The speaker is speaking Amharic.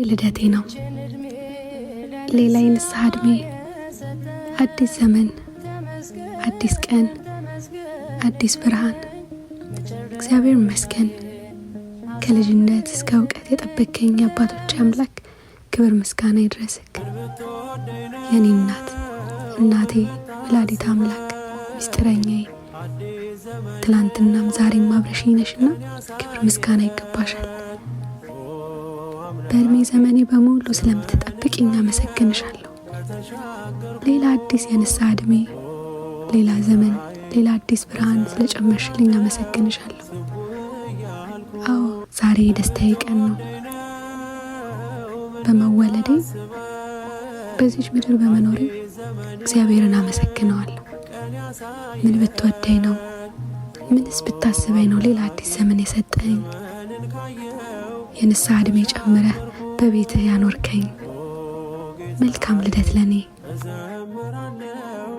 ልደቴ ነው። ሌላ የንስሐ ዕድሜ፣ አዲስ ዘመን፣ አዲስ ቀን፣ አዲስ ብርሃን። እግዚአብሔር ይመስገን። ከልጅነት እስከ እውቀት የጠበከኝ የአባቶች አምላክ ክብር ምስጋና ይድረስክ። የኔ እናት፣ እናቴ ወላዲተ አምላክ ምስጢረኛዬ፣ ትላንትናም ዛሬም አብረሽኝ ነሽና ክብር ምስጋና ይገባሻል። በእድሜ ዘመኔ በሙሉ ስለምትጠብቅኝ አመሰግንሻለሁ። ሌላ አዲስ የንስሐ ዕድሜ፣ ሌላ ዘመን፣ ሌላ አዲስ ብርሃን ስለጨመርሽልኝ አመሰግንሻለሁ። አዎ፣ ዛሬ የደስታዬ ቀን ነው። በመወለዴ፣ በዚች ምድር በመኖሬ እግዚአብሔርን አመሰግነዋለሁ። ምን ብትወደኝ ነው? ምንስ ብታስበኝ ነው ሌላ አዲስ ዘመን የሰጠኝ? የንስሐ ዕድሜ ጨምረህ በቤትህ ያኖርከኝ። መልካም ልደት ለኔ። እዘምራለሁ።